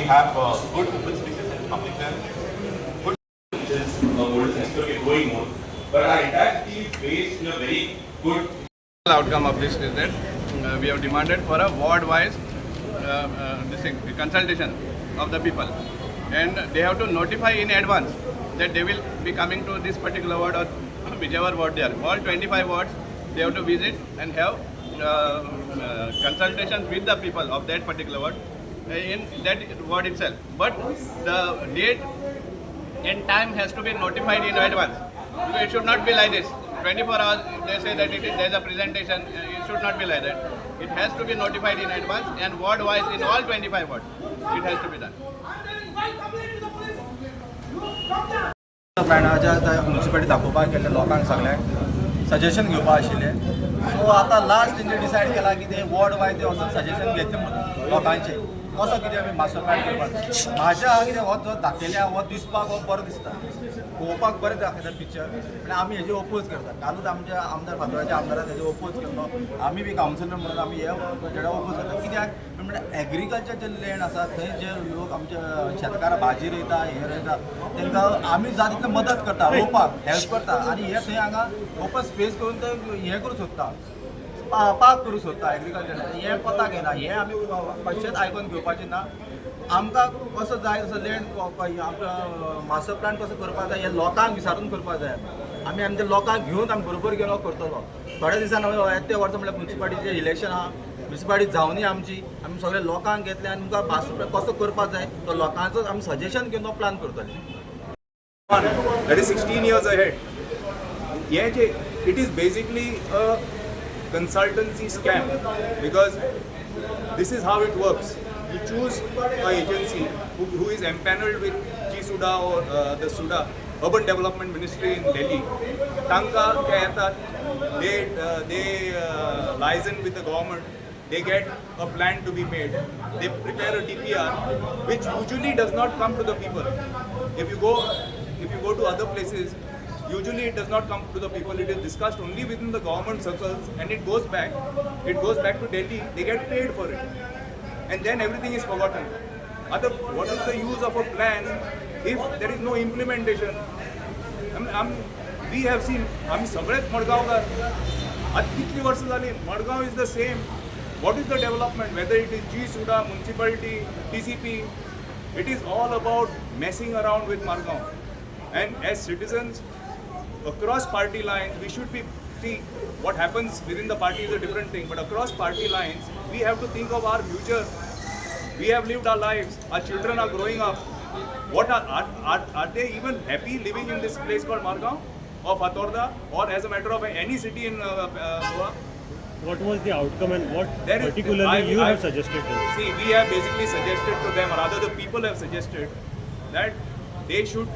We have good open spaces and public land, good which is a golden sector growing more. But our entire city is based in a very good Outcome of this is that we have demanded for a ward-wise this thing, consultation of the people, and they have to notify in advance that they will be coming to this particular ward or whichever ward they are. All 25 wards they have to visit and have consultations with the people of that particular ward in that ward itself. But the date and time has to be notified in advance. Because it should not be like this. 24 hours, they say that it is, there's a presentation. It should not be like that. It has to be notified in advance and ward-wise in all 25 wards. It has to be done. प्लॅनाच्या municipality दाखोवपाक गेल्ले लोकांक सगळ्यांक suggestion घेवपा आशिल्लें. So आतां last तेंचे decide केला की ते वॉर्ड वायज ते वचून सजेशन घेतले म्हणून लोकांचे, कसो कितें आमी मास्टर प्लॅन करपाक. म्हाज्या कितें हो जो दाखयल्या हो दिसपाक हो बरो दिसता, पळोवपाक बरें दाखयता पिक्चर, पण आमी हेजे ओपोज करता. कालूच आमच्या आमदार, फातोराच्या आमदारान तेजे ओपोज केल्लो. आमी बी कावन्सिलर म्हणून आमी हे बजेटा ओपोज करता. कित्याक म्हणल्यार एग्रीकल्चर जे लँड आसा थंय जे लोक आमचे शेतकारां भाजी रोयता, हें रोयता, तांकां आमी जाता तितलें मदत करता, रोवपाक हेल्प करता. आनी हे थंय हांगा ओपन स्पेस करून ते हें करूंक सोदता, पार्क करूंक सोदता एग्रीकल्चर. हें कोताक येना, हें आमी कशेंच आयकोन घेवपाचें ना. आमकां कसो जाय तसो लँड, आमकां मास्टर प्लॅन कसो करपाक जाय हें लोकांक विचारून करपाक जाय. आमी आमच्या लोकांक घेवन आमी बरोबर घेवन करतलो. थोड्या दिसान येते वर्सा म्हणल्यार म्युनिसिपालिटीचें इलेक्शन आहा. म्युनिसिपालिटी जावनी आमची, आमी सगळे लोकांक घेतले आनी तुमकां मास्टर प्लॅन कसो करपाक जाय तो लोकांचो आमी सजेशन घेवन तो प्लॅन करतले. That is 16 years ahead. हे जे it is basically a consultancy scam because this is how it works. You choose a agency who is empaneled with GSUDA or the SUDA, Urban Development Ministry in Delhi. तांकां ते येतात, they liaison with the government, they get a plan to be made, they prepare a DPR, which usually does not come to the people. If you go to other places, usually it does not come to the people. It is discussed only within the government circles and it goes back to Delhi. They get paid for it and then everything is forgotten. Other, what is the use of a plan if there is no implementation? We have seen, आम्ही सगळेच मडगांवकार. आतां कितलीं वर्सां जालीं, Madgaon is the same. What is the development? Whether it is GSUDA, municipality, TCP, it is all about messing around with Margao. And as citizens, across party lines, we should be, see, what happens within the party is a different thing, but across party lines, we have to think of our future. We have lived our lives, our children are growing up. What are they even happy living in this place called Margao or Fatorda or, as a matter of fact, any city in Goa? What was the outcome and what particularly you have suggested to them? See, we have basically suggested to them, or rather the people have suggested, that they should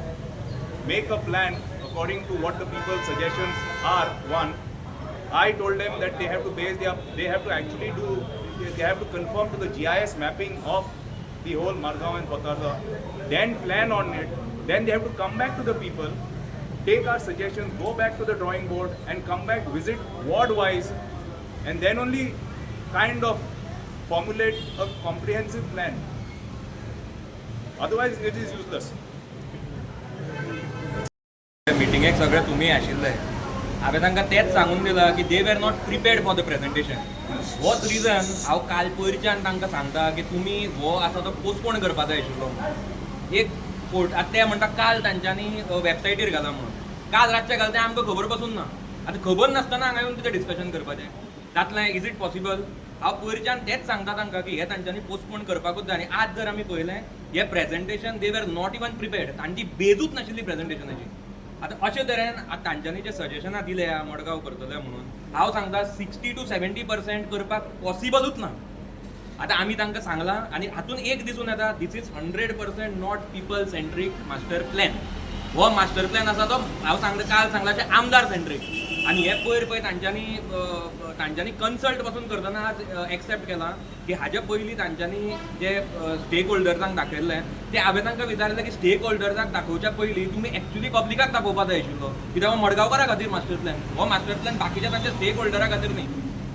make a plan according to what the people's suggestions are. One, I told them that they have to base their, they have to actually do, they have to conform to the GIS mapping of the whole Margao and Fatorda, then plan on it, then they have to come back to the people, take our suggestions, go back to the drawing board and come back, visit ward-wise, and then only kind of formulate a comprehensive plan. Otherwise, it is useless. मिटिंगेक सगळे तुमी आशिल्ले. हांवें तांकां तेंच सांगून दिलां की they were not prepared for the presentation. होच रिजन हांव काल पयरच्यान तांकां सांगता की तुमी हो आसा तो पोस्टपोन करपा जाय आशिल्लो म्हणून. एक कोर्ट आतां ते म्हणटा काल तांच्यांनी वेबसायटीर घाला म्हणून. काल रातचें घाल तें आमकां खबर पासून ना. आतां खबर नासतना हांगा येवन कितें डिस्कशन करपाचें जातलें? Is it possible? हांव पयरच्यान तेंच सांगता तांकां की हे तांच्यांनी पोस्टपोन करपाकूच जाय. आनी आज जर आमी पळयलें हें presentation, they were not even prepared. तांची बेजूच नाशिल्ली प्रेझेंटेशनाची. आतां अशे तरेन आतां तांच्यांनी जे सजेशनां दिल्या मडगांव करतले म्हणून, हांव सांगता 60 टू 70% करपाक पॉसिबलूच ना. आतां आमी तांकां सांगलां आनी हातून एक दिसून येता, this is 100% not people centric master plan. हो मास्टर प्लॅन आसा तो हांव सांगता, काल सांगला अशें, आमदार सेंट्रीक. आनी हे पयर पळय तांच्यांनी कन्सल्ट पासून करतना आज एक्सेप्ट केलां की हाजे पयलीं तांच्यांनी जे स्टेक होल्डर्सांक दाखयल्लें तें. हांवें तांकां विचारलें की स्टेक होल्डर्सांक दाखोवच्या पयलीं तुमी एक्चुली पब्लिकाक दाखोवपा जाय आशिल्लो, कित्याक हो मडगांवकारा खातीर मास्टर प्लॅन. हो मास्टर प्लॅन बाकीच्या तांच्या स्टेक होल्डरा खातीर न्ही.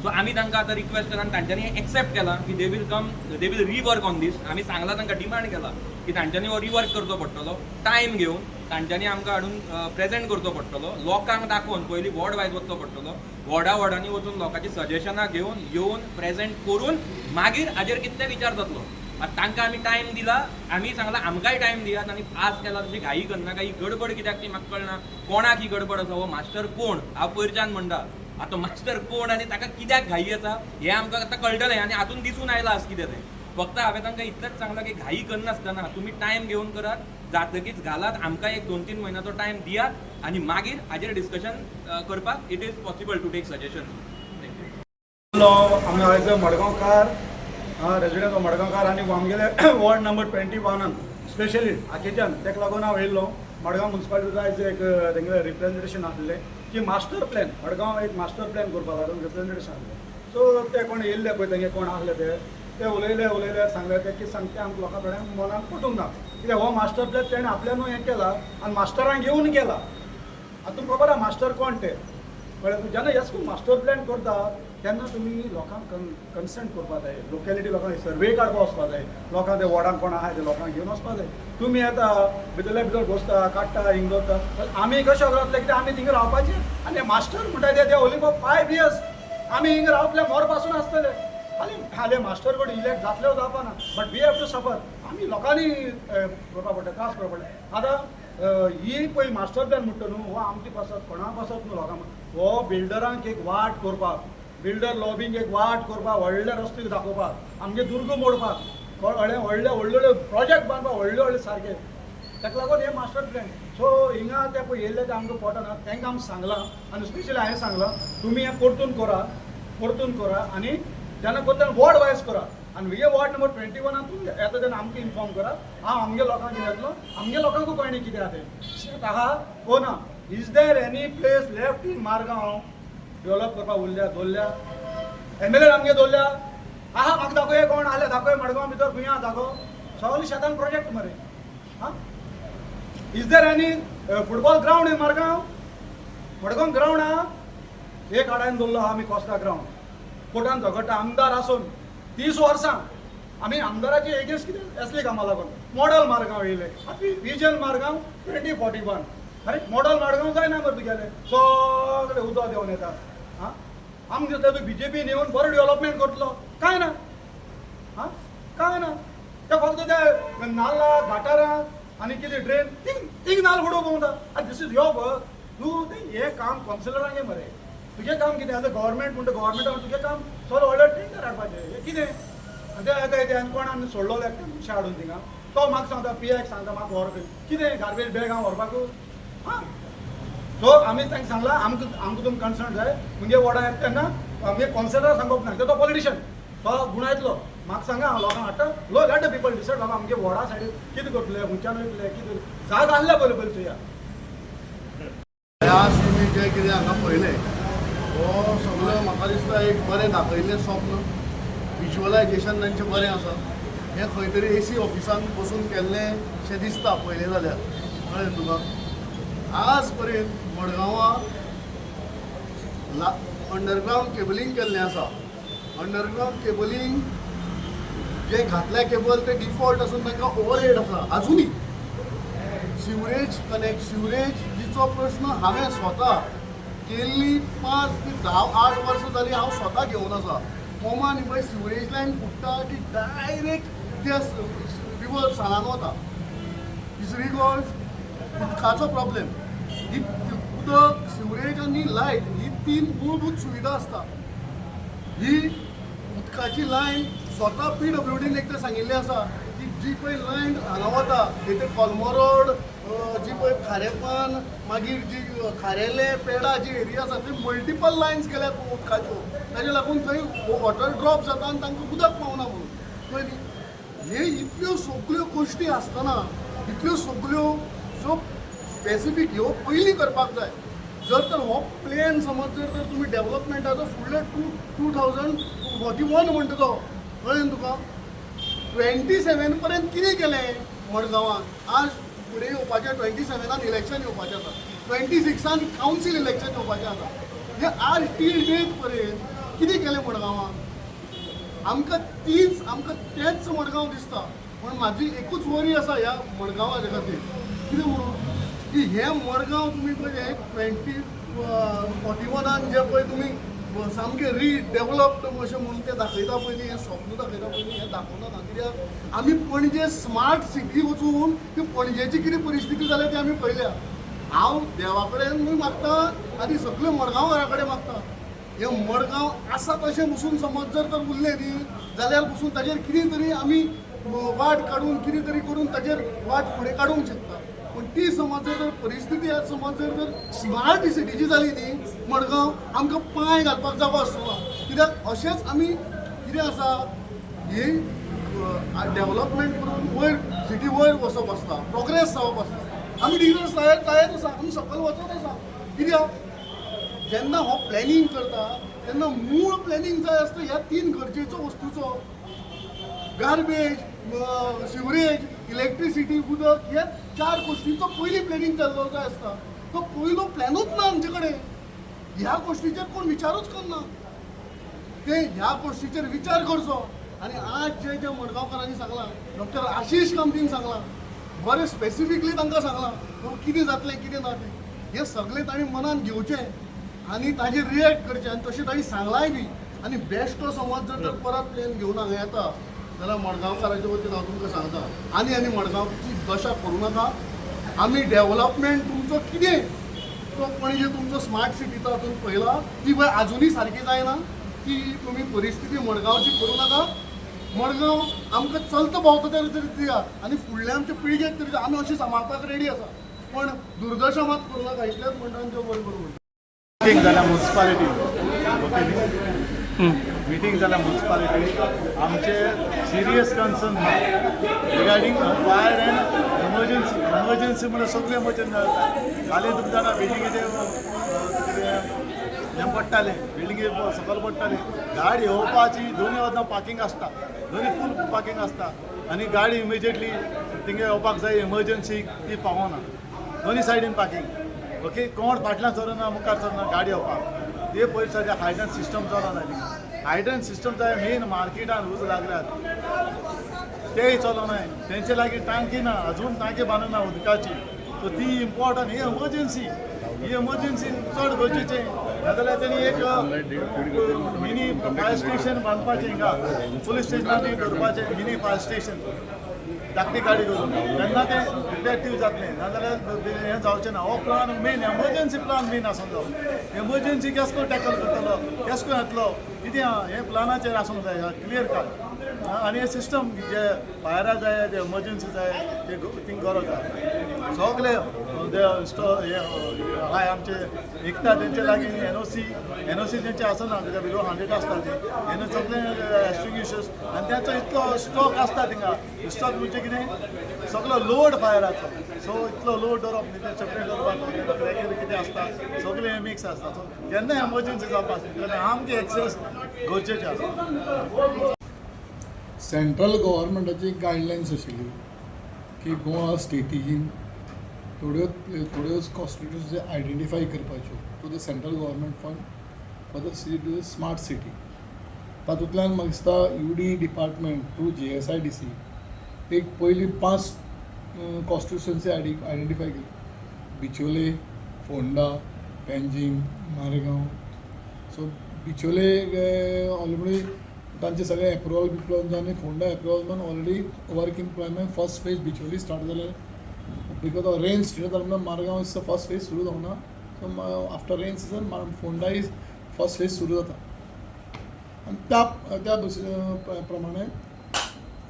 सो आमी तांकां आतां रिक्वेस्ट केला आनी तांच्यांनी एक्सेप्ट केलां की they will come, they will rework on this. आमी सांगलां तांकां, डिमांड केला की तांच्यांनी हो रिवर्क करचो पडटलो, टायम घेवन तांच्यांनी आमकां हाडून प्रेजेंट करचो पडटलो, लोकांक दाखोवन पयलीं वॉर्ड वायज वचचो पडटलो, वॉर्डा वॉर्डांनी वचून लोकांची सजेशनां घेवन येवन प्रेजेंट करून मागीर हाजेर कितें विचार जातलो. आतां तांकां आमी टायम दिला, आमी सांगला आमकांय टायम दियात आनी आज केला तशी घाई करनाका. ही गडबड कित्याक ती म्हाका कळना, कोणाक ही गडबड आसा? हो मास्टर कोण? हांव पयरच्यान म्हणटा, आतां मास्टर कोण आनी ताका कित्याक घाई आसा हें आमकां आतां कळटलें आनी हातून दिसून आयलां आज कितें तें. फक्त हांवें तांकां इतलेंच सांगलां की घाई करनासतना तुमी टायम घेवन करात, जातकीच घालात, आमकां एक 2-3 म्हयन्याचो टायम दियात आनी मागीर हाजेर डिस्कशन करपाक it is possible to take suggestion. Thank you. आमी एज अ मडगांवकार, रेजिडंट ऑफ मडगांवकार आनी आमगेले वॉर्ड नंबर 21 स्पेशली आकेच्यान, ताका लागून हांव येयल्लो. मडगांव मुन्सिपालिटीचो आयज एक तेंगेलें रिप्रेझेंटेशन आसलें की मास्टर प्लॅन, मडगांव एक मास्टर प्लॅन करपा लागून रिप्रेझेंटेशन आसलें. सो ते कोण येयल्ले पळय, तेंगे कोण आसले ते ते उलयले उलयले सांगले, ते कितें सांगते आमकां लोकां कडेन मनाक पटूंक ना. कित्याक हो मास्टर प्लॅन तेणें आपल्या न्हू हें केला आनी मास्टरांक घेवन केला. आतां तुमकां खबर आहा मास्टर कोण ते, कळ्ळें? जेन्ना येस मास्टर प्लॅन करता तेन्ना तुमी लोकांक कन्संट करपा जाय, लोकेलिटी लोकांक सर्वे काडपा वचपा जाय, लोकांक ते वॉर्डान कोण आहा ते लोकांक घेवन वचपा जाय. तुमी येता भितरल्या भितर बसता, काडटा, हिंग दवरता. आमी कशें जातलें? कित्याक आमी थिंगा रावपाचें आनी मास्टर म्हणटा ते ओनली फॉर 5 इयर्स. आमी हिंगा रावतले मोर पासून आसतले आनी हाले मास्टर कडेन इलेक्ट जातले जावपा ना, but we have to suffer. आमी लोकांनी करपा पडटा, त्रास करपा पडटा. आतां ही पळय मास्टर प्लॅन म्हणटा न्हू, हो आमचे पासत कोणा पासत न्हू, लोकांक हो बिल्डरांक एक वाट करपाक, बिल्डर लॉबींक एक वाट करपाक, व्हडले रस्ते दाखोवपाक, आमगे दुर्ग मोडपाक, व्हडले व्हडले व्हडले प्रोजेक्ट बांदपाक, व्हडले व्हडले सारके. ताका लागून हे मास्टर प्लॅन. सो हिंगा ते पळय येयल्ले ते आमकां पटना. तांकां आमी सांगलां आनी स्पेशली हांवें सांगलां, तुमी हें परतून करा, परतून करा आनी जेन्ना करता तेन्ना वॉर्ड वायज करा आनी हे वॉर्ड नंबर 21 तुमी येता तेन्ना आमकां इन्फॉर्म करा. हांव आमगे लोकांक कितें येतलो, आमगे लोकांकूय कळ्ळें कितें आहा तें, शेत आहा ओ ना. Is there any place left in Margao develop करपाक उरल्या दवरल्या? एमएलए आमगे दवरल्या आहा? म्हाका दाखोवया, कोण आहले दाखोवया, मडगांव भितर खंय आहा दाखोव. सगळे शेतान प्रोजेक्ट मरे. आं, is there any football ground in Margao? Madgaon ground आहा? एक आडायन दवरलो आहा आमी कोस्ता ग्रावंड. कोर्टान झगडटा आमदार आसून 30 वर्सां आमी आमदाराची एगेन्स्ट कितें असली कामां लागून. मॉडल मारगांव येयले, आतां विजन मारगांव 2041. आरे, मॉडल मारगांव जायना मरे तुगेलें, सगळें उदक देंवन येता. आं, आमकां दिसता तूं बीजेपीन येवन बरो डेव्हलपमेंट करतलो, कांय ना. आं, कांय ना. ते फक्त ते नाल्ला गटारां आनी कितें ड्रेन तींग तींग नाल्ल उडोवंक भोंवता. आनी this is your work. तूं तें हें काम कावन्सिलरांगे मरे, तुजें काम कितें? आतां गव्हर्मेंट म्हणटा, गव्हर्मेंटान तुजें काम सगळें व्हडलें टेंडर हाडपाचें. हें कितें? आनी ते येता येता आनी कोण आनी सोडलो एकटे मनशां हाडून थिंगा, तो म्हाका सांगता, पी आयक सांगता म्हाका व्हर खंय, कितें गार्बेज बॅगां व्हरपाक. आं, सो आमी तांकां सांगलां, आमकां आमकां तुमी कन्सर्न जाय. मुगे वॉर्डान येता तेन्ना आमगे कावन्सिलर सांगप ना, तो पॉलिटिशियन, तो गुणायतलो. म्हाका सांगा, हांव लोकांक हाडटा. लो let the people decide. बाबा, आमगे वॉर्डा सायडीन कितें करतले, खंयच्यान वयतले, कितें जाग आहल्या पयलीं पयलीं चोया. आज तुमी जें कितें हांगा पळयलें, हो सगळो म्हाका दिसता एक बरें दाखयल्लें स्वप्न, विज्युअलायजेशन तांचें बरें आसा. हें खंय तरी एसी ऑफिसान बसून केल्लें शें दिसता पळयलें जाल्यार. कळ्ळें तुका? आज पर्यंत मडगांवां अंडरग्रावंड केबलिंग केल्लें आसा. अंडरग्रावंड केबलिंग जें घातल्या केबल तें डिफॉल्ट आसून तांकां ओवरहेड आसा आजुनूय. सिवरेज कनेक्ट, सिवरेजीचो प्रश्न हांवें स्वता गेल्ली 5 ते 10 8 वर्सां जालीं हांव स्वता घेवन आसा. कोमान पळय सिवरेज लायन फुट्टा ती डायरेक्ट त्या रिवर सालान वता. तिसरी गोश्ट, उदकाचो प्रॉब्लेम. ही उदक, सिवरेज आनी लायट ही तीन मूलभूत सुविधा आसता. ही उदकाची लायन स्वता पीडब्ल्यूडीन एकदां सांगिल्लें आसा की जी पळय लायन हांगा वता थंय कोलमो रोड, जी पळय खारेपान, मागीर जी खारेले पेडा जी एरिया आसा थंय मल्टिपल लायन्स गेल्यात उदकाच्यो. ताजे लागून थंय वॉटर ड्रॉप जाता आनी तांकां उदक पावना म्हणून. कळ्ळें न्ही? हे इतल्यो सगल्यो गोश्टी आसतना, इतल्यो सगल्यो ज्यो स्पेसिफीक ह्यो पयलीं करपाक जाय. जर तर हो प्लॅन समज जर तर तुमी डेव्हलपमेंटाचो फुडले 2041 म्हणटा तो, कळ्ळें न्ही तुका? 27 पर्यंत कितें केलें मडगांवांत? आज फुडें येवपाचें 27आन इलेक्शन येवपाचें आसा, 26आन कावन्सील इलेक्शन येवपाचें आसा. म्हणजे आज टील डेट पर्यंत कितें केलें मडगांवां? आमकां तीच, आमकां तेंच मडगांव दिसता. पूण म्हाजी एकूच वरी आसा ह्या मडगांवा खातीर, कितें म्हणून की हें मडगांव तुमी पळय, हें 2041 जे पळय तुमी सामकें रिडेवलप्ड अशें म्हणून तें दाखयता पळय न्ही, हें स्वप्न दाखयता पळय न्ही, हें दाखोवना. कित्याक आमी पणजे स्मार्ट सिटी वचून ती पणजेची कितें परिस्थिती जाल्या ती आमी पळयल्या. हांव देवा कडेन मागता आनी सगळे मडगांवकारा कडेन मागता, हें मडगांव आसा तशें बसून समज जर तर उरलें न्ही जाल्यार बसून ताजेर कितें तरी आमी वाट काडून, कितें तरी करून ताजेर वाट फुडें काडूंक शकता. पूण ती समज जर तर परिस्थिती आज समज जर तर स्मार्ट सिटीची जाली न्ही मडगांव, आमकां पांय घालपाक जागो आसचो ना. कित्याक अशेंच आमी कितें आसा, ही डेवलपमेंट करून वयर सिटी वयर वचप आसता, प्रोग्रेस जावप आसता. आमी डिग्रेस जायत जायत आसा, आमी सकयल वचत आसा. कित्याक जेन्ना हो प्लॅनिंग करता तेन्ना मूळ प्लॅनिंग जाय आसता ह्या तीन गरजेचो वस्तूचो: गार्बेज, सिवरेज, इलेक्ट्रिसिटी, उदक. ह्या चार गोश्टींचो पयलीं प्लॅनिंग जाल्लो जाय आसता. तो पयलो प्लॅनूच ना आमचे कडेन. ह्या गोश्टीचेर कोण विचारूच करना. ते ह्या गोश्टीचेर विचार करचो. आनी आज जे जे मडगांवकारांनी सांगलां, डॉक्टर आशिश कामतीन सांगलां, बरें स्पेसिफिकली तांकां सांगलां बाबा कितें जातलें, कितें ना तें, हें सगळें तांणी मनान घेवचें आनी ताजेर रिएक्ट करचें. आनी तशें तांणी सांगलांय बी. आनी बेश्टो समज जर तर परत प्लॅन घेवन हांगा येता जाल्यार मडगांवकाराच्या वतीन हांव तुमकां सांगता, आनी आनी मडगांवची दशा करूं नाका. आमी डेवलपमेंट तुमचो कितें तो पणजे तुमचो स्मार्ट सिटीचो हातून पळयला, ती पळय आजुनूय सारकी जायना. ती तुमी परिस्थिती मडगांवची करूं नाका. मडगांव आमकां चलता भोंवता तरी तरी दिया आनी फुडल्या आमच्या पिळगेक तरी आमी अशी सांबाळपाक रेडी आसा, पण दुर्दशा मात करूं नाका, इतलेंच म्हणटा आनी देव बरें करूं म्हणटा. मिटींग जाल्या मुन्सिपालिटी, ओके न्ही? मिटींग जाल्या मुन्सिपालिटी. आमचे सिरियस कन्सर्न आहा regarding fire and emergency. Emergency म्हणल्यार सगळे एमर्जन्सी जाता. काली तुमकां जाणा, बिल्डिंगेचे कितें हें पडटालें, बिल्डिंगे सकयल पडटालें. गाडी येवपाची दोनी वतना पार्किंग आसता, दोनी फूल पार्किंग आसता आनी गाडी इमिजिएटली थिंगा येवपाक जाय एमर्जन्सी, ती पावना. दोनी सायडीन पार्किंग, ओके. कोण फाटल्यान चलना, मुखार चलना गाडी येवपाक. ते पयलीं सद्या हायड्रन सिस्टम चलना थिंगा. हायड्रन सिस्टम जाय. मेन मार्केटान उजो लागल्यात, तेय चलनाय. तेंचे लागीं टांकी ना, अजून टांकी बांदूंक ना उदकाची. सो ती इम्पॉर्टंट, ही एमर्जन्सी, ही एमर्जन्सी चड गरजेचें. नाजाल्यार तेणी एक मिनी फायर स्टेशन बांदपाचें हिंगा पुलीस स्टेशनार दवरपाचें, मिनी फायर स्टेशन, धाकटी गाडी करून. तेन्ना तें इफेक्टीव जातलें, नाजाल्यार हें जावचें ना. हो plan main, emergency plan main आसूंक जाय. एमर्जन्सी केस करून टॅकल करतलो, केस करून येतलो, कितें आहा, हें प्लानाचेर आसूंक जाय क्लियर कट. आनी हे सिस्टम जे फायरा जाय, जे एमर्जन्सी जाय, ते थिंग गरज आहा. सगळे जे हे आहाय आमचे विकता तेंचे लागीं एनओसी, एनओसी तेंचे आसना कित्याक बिलो 100 आसता ते. हें सगळे एक्सटिंग्विशर्स आनी तेंचो इतलो स्टॉक आसता थिंगा. स्टॉक म्हणजे कितें, सगळो लोड फायराचो. सो इतलो लोड दवरप न्ही, तें सेपरेट दवरपाक. क्रॅकर कितें आसता, सगळें मिक्स आसता. सो केन्ना एमर्जन्सी जावपाक तेन्ना आमचे एक्सेस गरजेचे आसता. सेंट्रल गव्हर्मेंटाची गायडलायन्स आशिल्ली की गोवा स्टेटीन थोड्यो थोड्योच कॉन्स्टिट्युन्सी आयडेंटिफाय करपाच्यो to the central government fund for the city to the smart city. तातूंतल्यान म्हाका दिसता UD department through GSIDC एक पयली पांच कॉन्स्टिट्युन्सी आयडेंटिफाय केली: बिचोले, फोंडा, पेंजीम, मारेगांव. सो बिचोले ऑलरेडी तांचे सगळे एप्रुवल बिप्रुवल जावन, फोंडा एप्रुवल जावन already work in plan. First phase Bicholim start जालें. Because of rain start जालें म्हणून मारगांव is first phase सुरू जावना. So after rain season Ponda is first phase सुरू जाता. आनी त्या त्या प्रमाणे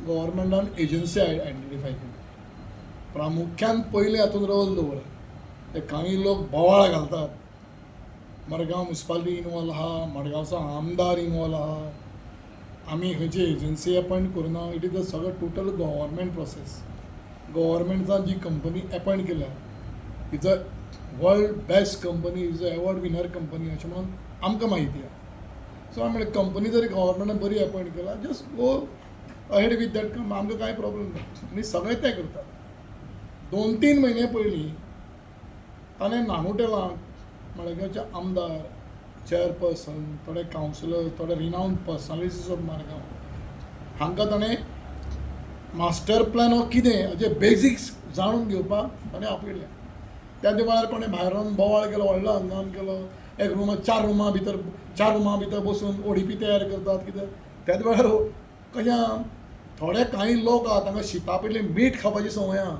गव्हर्मेंटान एजन्सी आयडेंटिफाय केली. प्रामुख्यान पयले हातून रोल दवरला. ते कांय लोक बोवाळ घालतात, मडगांव मुन्सिपालिटी इनवॉल्व आहा, मडगांवचो आमदार इनवॉल्व आहा, आमी खंयची एजन्सी अपॉयंट करुना. It is the सगळो टोटल गव्हर्मेंट प्रोसेस. गव्हर्मेंटान जी कंपनी अपॉयंट केल्या, is a world best company, is a award winner company अशें म्हणून आमकां म्हायती आहा. सो आमी म्हणलें, कंपनी जरी गव्हर्मेंटान बरी अपॉयंट केला, just go ahead with that. आमकां कांय प्रॉब्लम ना. आनी सगळें तें करतात. 2-3 म्हयने पयलीं ताणें नानोटेलाक मडगांवचे आमदार चेअरपर्सन, थोडे कावन्सिलर, थोडे रिनावंड पर्सनॅलिटीज ऑफ मारगांव हांकां ताणें मास्टर प्लॅन हो कितें हाजे बेजिक्स जाणून घेवपाक ताणें आपयलें. त्या वेळार कोणें भायर रावन बोवाळ केलो, व्हडलो हंगाम केलो, एक रुमा चार रुमां भितर, चार रुमां भितर बसून ओडीपी तयार करतात कितें. त्याच वेळार कशें थोडे कांय लोक आहा तांकां शिता पयलीं मीठ खावपाची संवय आहा.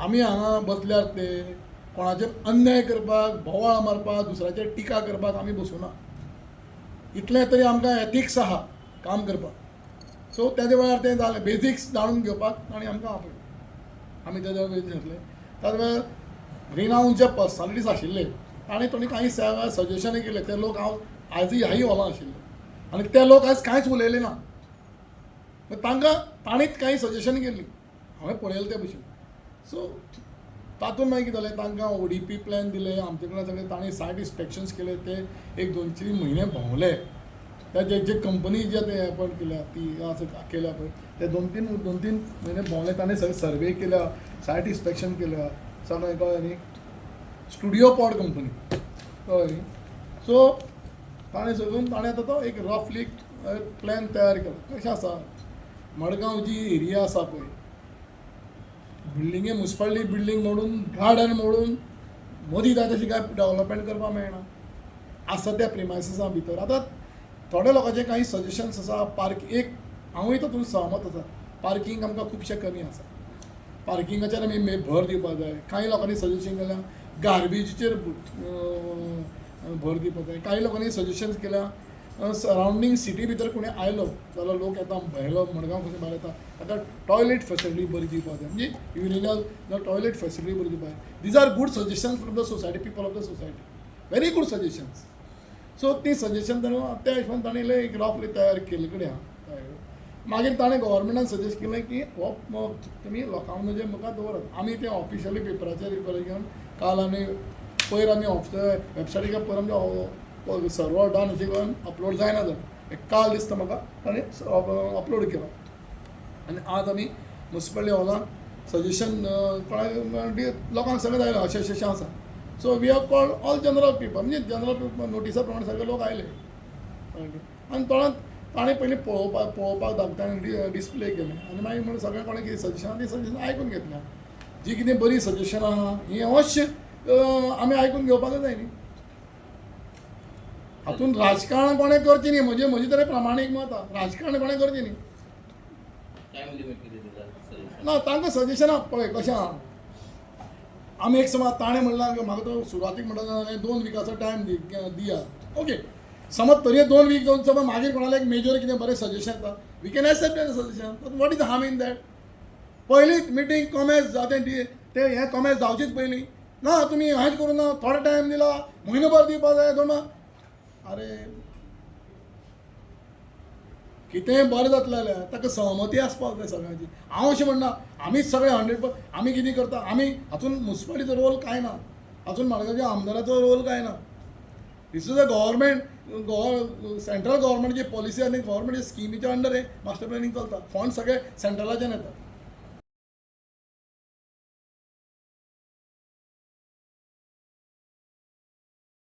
आमी हांगा बसल्यार ते कोणाचेर अन्याय करपाक, बोवाळ मारपाक, दुसऱ्याचेर टिका करपाक आमी बसूना. इतलें तरी आमकां एथिक्स आहा काम करपाक. सो त्याच्या वेळार तें जालें, बेजिक्स जाणून घेवपाक ताणें आमकां आपयलें. आमी तेज्या वेळार घेतलें. त्याच वेळार रिनावंड जे पर्सनालिटीज आशिल्ले ताणें थोडी कांय सजेशनां केले. ते लोक हांव आयजूय ह्याय हॉलान आशिल्ले आनी ते लोक आयज कांयच उलयले ना. तांकां ताणीच कांय सजेशन केल्ली, हांवें पळयलें ते भशेन. सो तातूंत मागीर कितें जालें, तांकां ओडीपी प्लॅन दिले आमचे कडेन सगळे, तांणी सायट इन्स्पेक्शन्स केले, ते एक 2-3 म्हयने भोंवले. त्या जे जे कंपनी जे ते अपॉयंट केल्या ती असं केल्या पळय, ते 2-3 म्हयने भोंवले, ताणें सगळे सर्वे केल्या, सायट इन्स्पेक्शन केल्या सगळें, कळ्ळें न्ही. स्टुडियो पॉड कंपनी, कळ्ळें न्ही. सो ताणें सगून ताणें आतां तो एक रफली प्लॅन तयार केलो. कशें आसा, मडगांव जी एरिया आसा पळय, बिल्डिंगे मुन्सिपालिटी बिल्डींग मोडून, गार्डन मोडून मदीं जाय तशी कांय डेवलपमेंट करपाक मेळना आसा त्या प्रिमायसिसां भितर. आतां थोड्या लोकांचे कांय सजेशन्स आसा, पार्क एक हांवूय तातूंत सहमत आसा, पार्कींग आमकां खुबशें कमी आसा, पार्किंगाचेर आमी भर दिवपाक जाय. कांय लोकांनी सजेशन केल्या गार्बेजीचेर भर दिवपाक जाय. कांय लोकांनी सजेशन्स केल्या सरावंडींग सिटी भितर कोणी आयलो जाल्यार लोक येता भायलो, मडगांव खंयचे भायर येता, ताका टॉयलेट फेसिलिटी बरी दिवपाक जाय, म्हणजे युरिनल टॉयलेट फेसिलिटी बरी दिवपाक जाय. These are good suggestions from the society, people of the society, very good suggestions. So ती सजेशन ताणें त्या हिशोबान ताणें एक रफली तयार केल्ले कडेन आहा. मागीर ताणें गव्हर्मेंटान सजेस्ट केलें की हो तुमी लोकां म्हणजे मुखार दवरात. आमी तें ऑफिशियली पेपराचेर घेवन काल आमी पयर आमी वेबसायटीर पयर आमच्या सर्वर डावन अशें करून अपलोड जायना जालें. काल दिसता म्हाका ताणें अपलोड केलो आनी आज आमी मुन्सिपालिटी हॉलान सजेशन कोणाक लोकांक सगळें जायलें अशें अशें अशें आसा. So we have called all general people, म्हणजे जनरल पिपल नोटिसा प्रमाणे सगळे लोक आयले आनी तोंडात ताणें पयलीं पळोवपाक दाखयता, ताणें डिस्प्ले केलें आनी मागीर म्हणून सगळें कोणें कितें सजेशन ती सजेशन आयकून घेतल्या. जी कितें बरी सजेशन आहा ही अवश्य आमी आयकून घेवपाकच जाय न्ही. हातून राजकारण कोणें करचें न्ही, म्हजें म्हजें तरी प्रामाणीक मत आहा, राजकारण कोणें करचें न्ही. ना तांकां सजेशनां पळय कशें आहा, आमी एक समज ताणें म्हणलां म्हाका तो सुरवातीक म्हणटा 2 विकाचो टायम दिया, ओके समज तरी 2 वीक जावन समज मागीर कोणाला एक मेजर कितें बरें सजेशन येता, we can accept that suggestion. But what is the harm in that? पयलींच मिटींग कॉमेस जातें तें हें कॉमेस जावचीच पयलीं ना, तुमी हेंच करूं ना, थोडो टायम दिला, म्हयनो भर दिवपा जाय 2. अरे कितेंय बरें जातलें जाल्यार ताका सहमती आसपाक जाय सगळ्यांची. हांव अशें म्हणना आमीच सगळे 100 आमी कितें करता, आमी हातून मुन्सिपालिटीचो रोल कांय ना, हातून मडगांवच्या आमदाराचो रोल कांय ना. This is a government, central गव्हर्मेंटची पॉलिसी आनी गव्हर्मेंटच्या स्किमीच्या अंडर हें मास्टर प्लॅनिंग चलता. फंड सगळे सेंट्रलाच्यान येता.